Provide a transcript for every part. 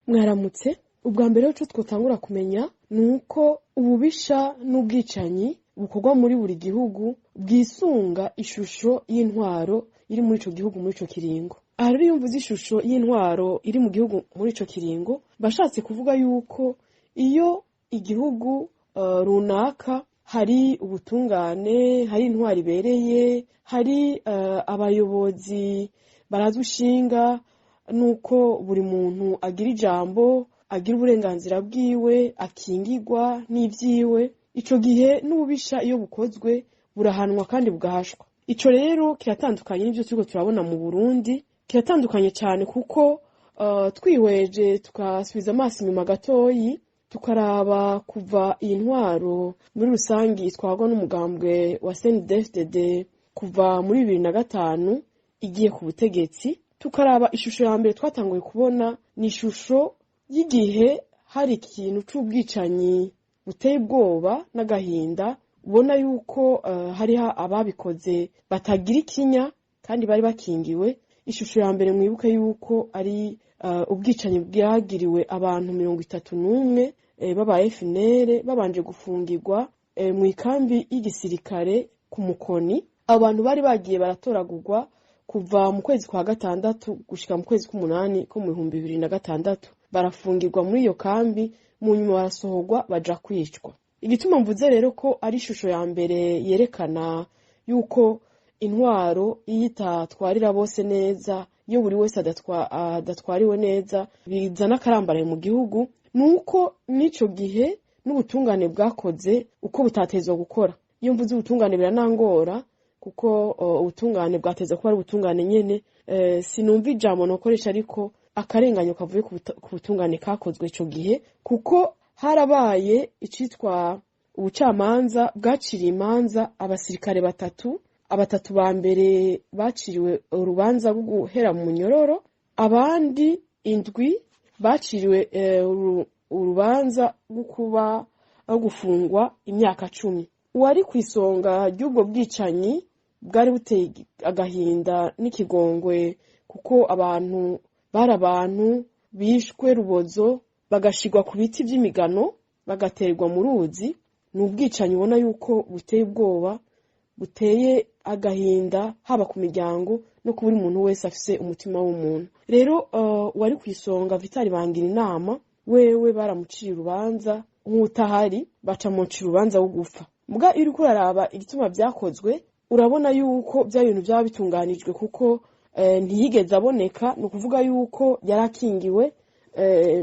Mwaramutse. Ubwa mbere ico twotangura kumenya ni uko ububisha n'ubwicanyi bukorwa muri buri gihugu bwisunga ishusho y'intwaro iri muri ico gihugu muri ico kiringo. Aha rero iyo mvuze ishusho y'intwaro iri mu gihugu muri ico kiringo, bashatse kuvuga yuko iyo igihugu runaka hari ubutungane, hari intwaro ibereye, hari abayobozi barazwa ishinga nuko buri muntu agira ijambo, agira uburenganzira bwiwe, akingirwa n'ivyiwe, ico gihe n'ububisha iyo bukozwe burahanwa kandi bugahashwa. Ico rero kiratandukanye n'ivyo turiko turabona mu Burundi, kiratandukanye cane kuko twihweje tukasubiza amaso inyuma gatoyi, tukaraba kuva iyi ntwaro muri rusangi itwarwa n'umugambwe wa CNDD-FDD kuva muri 2005 igiye ku butegetsi, tukaraba ishusho ya mbere twatanguye kubona ni ishusho y'igihe hari ikintu c'ubwicanyi buteye ubwoba n'agahinda, ubona yuko hariho ababikoze batagira ikinya kandi bari bakingiwe. Ishusho ya mbere mwibuke yuko ari ubwicanyi bwagiriwe abantu 31 b'aba FNL babanje gufungirwa mw'ikambi y'igisirikare ku Mukoni. Abo bantu bari bagiye baratoragurwa kuva mu kwezi kwa gatandatu gushika mu kwezi k'umunani ko mu 2006, barafungirwa muri iyo kambi, mu nyuma barasohorwa baja kwicwa. Igituma mvuze rero ko ari ishusho ya mbere yerekana yuko intwaro iyo itatwarira bose neza, iyo buri wese adatwariwe neza, bizana akarambaraye mu gihugu, nuko n'ico gihe n'ubutungane bwakoze uko butatezwa gukora. Iyo mvuze ubutungane biranangora, kuko ubutungane bwateza kuba ari ubutungane nyene. Sinumva ijambo nokoresha, ariko akarenganyo kavuye ku butungane kakozwe ico gihe, kuko harabaye icitwa ubucamanza bwaciriye imanza abasirikare batatu. Abatatu ba mbere baciriwe urubanza rwo guhera mu munyororo, abandi indwi baciriwe urubanza rwo kuba rwo gufungwa imyaka 10. Uwari ku isonga ry'ubwo bwicanyi bwari buteye agahinda n'ikigongwe, kuko abantu bari abantu bishwe rubozo, bagashirwa ku biti vy'imigano, bagaterwa mu ruzi. Ni ubwicanyi ubona yuko buteye ubwoba, buteye agahinda, haba ku miryango no ku buri muntu wese afise umutima w'umuntu. Rero uwari ku isonga Vitali Bangira inama, wewe baramuciye urubanza nk'utahari, baca mucira urubanza wo gupfa. Muga iyo uriko uraraba igituma vyakozwe, urabona yuko vya bintu vyaba bitunganijwe, kuko ntiyigeze aboneka. Ni ukuvuga yuko yari akingiwe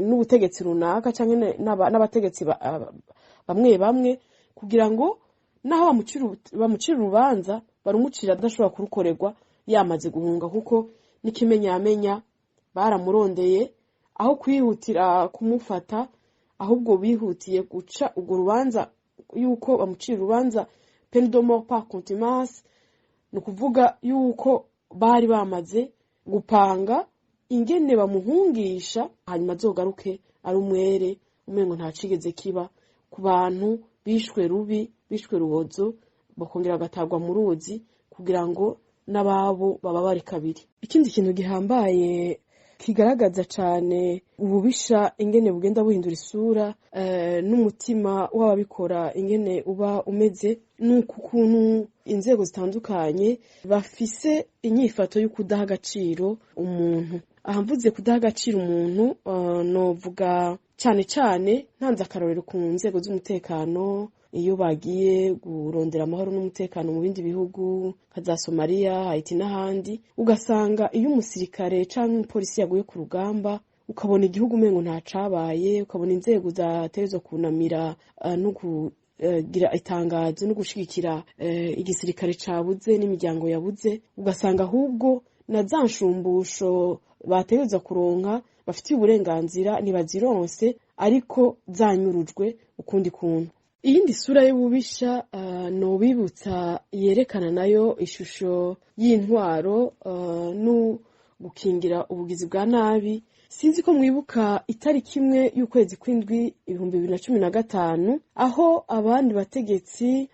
n'ubutegetsi runaka canke n'abategetsi bamwe bamwe, kugira ngo naho bamucira urubanza barumucira adashobora kurukorerwa yamaze guhunga, kuko n'ikimenyamenya baramurondeye, aho kwihutira kumufata ahubwo bihutiye guca urwo rubanza yuko bamucira urubanza peine de mort par contumace. Ni ukuvuga yuko bari bamaze gupanga ingene bamuhungisha, hanyuma azogaruke ari umwere, umengo ntacigeze kiba ku bantu bishwe rubi, bishwe rubozo, bakongera bagatagwa mu ruzi, kugira ngo n'ababo baba bari kabiri. Ikindi kintu gihambaye kigaragaza cane ububisha ingene bugenda buhindura isura, n'umutima w'ababikora ingene uba umeze, ni ukuntu inzego zitandukanye bafise inyifato yo kudaha agaciro umuntu. Aha mvuze kudaha agaciro umuntu, novuga cane cane ntanze akarorero ku nzego z'umutekano iyo bagiye kurondera amahoro n'umutekano mu bindi bihugu nka za Somalia, Haiti n'ahandi, ugasanga iyo umusirikare canke umupolisi yaguye ku rugamba, ukabona igihugu umengo ntacabaye, ukabona inzego zategerezwa kunamira no kugira itangazo no gushigikira igisirikare cabuze n'imiryango yabuze, ugasanga ahubwo na za nshumbusho bategerezwa kuronka bafitiye uburenganzira ntibazironse, ariko zanyurujwe ukundi kuntu. Iyindi sura y'ububisha nobibutsa yerekana nayo ishusho y'intwaro no gukingira ubugizi bwa nabi, sinzi ko mwibuka itariki 1 y'ukwezi kw'indwi 2015, aho abandi bategetsi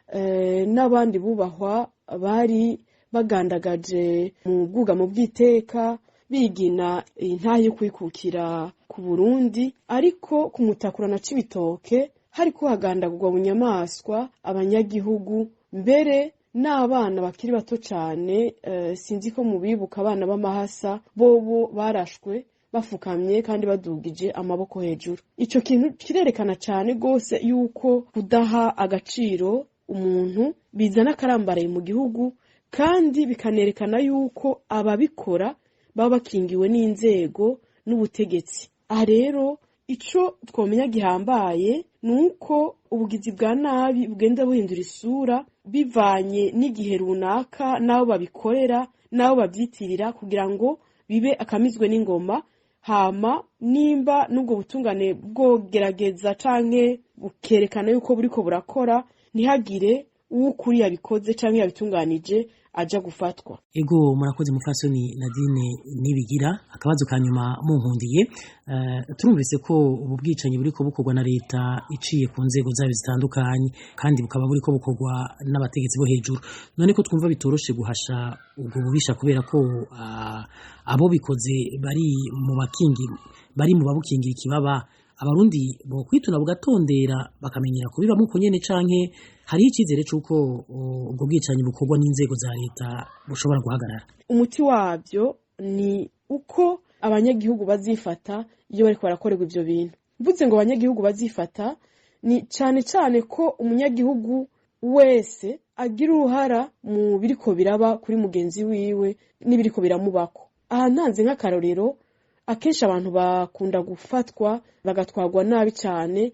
n'abandi bubahwa bari bagandagaje mu bwugamo bw'iteka bigina intahe yo kwikukira ku Burundi, ariko kumutakura na Cibitoke hariko hagandagurwa bunyamaswa abanyagihugu, mbere n'abana bakiri bato cane. Sinzi ko mubibuka, abana b'amahasa bobo barashwe bafukamye kandi badugije amaboko hejuru. Ico kintu kirerekana cane gose yuko kudaha agaciro umuntu bizana akarambaraye mu gihugu, kandi bikanerekana yuko ababikora baba bakingiwe n'inzego n'ubutegetsi. Aha rero ico twomenya gihambaye ni uko ubugizi bwa nabi bugenda buhindura isura bivanye n'igihe runaka, n'abo babikorera n'abo babyitirira, kugira ngo bibe akamizwe n'ingoma. Hama nimba n'ubwo butungane bwogerageza canke bukerekana yuko buriko burakora, ntihagire uw'ukuri yabikoze canke yabitunganije aja gufatwa. Ego, murakoze mufasoni Nadine Nibigira. Akabazo ka nyuma munkundiye, turumvise ko ubu bwicanyi buriko bukorwa na leta iciye ku nzego zayo zitandukanye, kandi bukaba buriko bukorwa n'abategetsi bo hejuru. None ko twumva bitoroshe guhasha ubwo bubisha kubera ko abo bikoze bari mu bakingi, bari mu babukingira ikibaba, abarundi bo kwituna bugatondera bakamenyera kubibamwo uko nyene, canke hariho icizere c'uko ubwo bwicanyi bukorwa n'inzego za leta bushobora guhagarara? Umuti wabyo ni uko abanyagihugu bazifata iyo bariko barakorerwa ivyo bintu. Mvuze ngo abanyagihugu bazifata, ni cane cane ko umunyagihugu wese agira uruhara mu biriko biraba kuri mugenzi wiwe n'ibiriko biramubako. Aha ntanze nk'akarorero, akenshi abantu bakunda gufatwa bagatwarwa nabi cane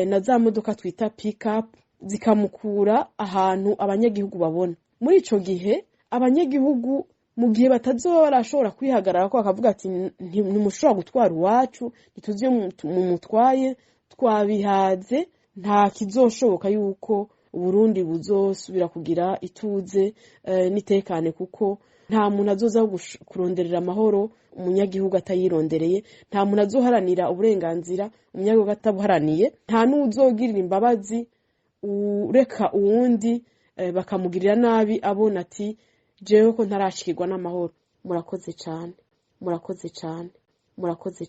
na za modoka twita pick-up, zikamukura ahantu abanyagihugu babona. Muri ico gihe abanyagihugu, mu gihe batazoba barashobora kwihagarara ko bakavuga ati: "Ntimushobora gutwara iwacu, ntituzi iyo mumutwaye, twabihaze", nta kizoshoboka yuko Uburundi buzosubira kugira ituze n'itekane, kuko nta muntu azoza kuronderera amahoro umunyagihugu atayirondereye, nta muntu azoharanira uburenganzira umunyagihugu atabuharaniye, nta n'uwuzogirira imbabazi ureka uwundi bakamugirira nabi abona ati: "Jewe ko ntarashikirwa n'amahoro." Murakoze cane, murakoze cane, murakoze.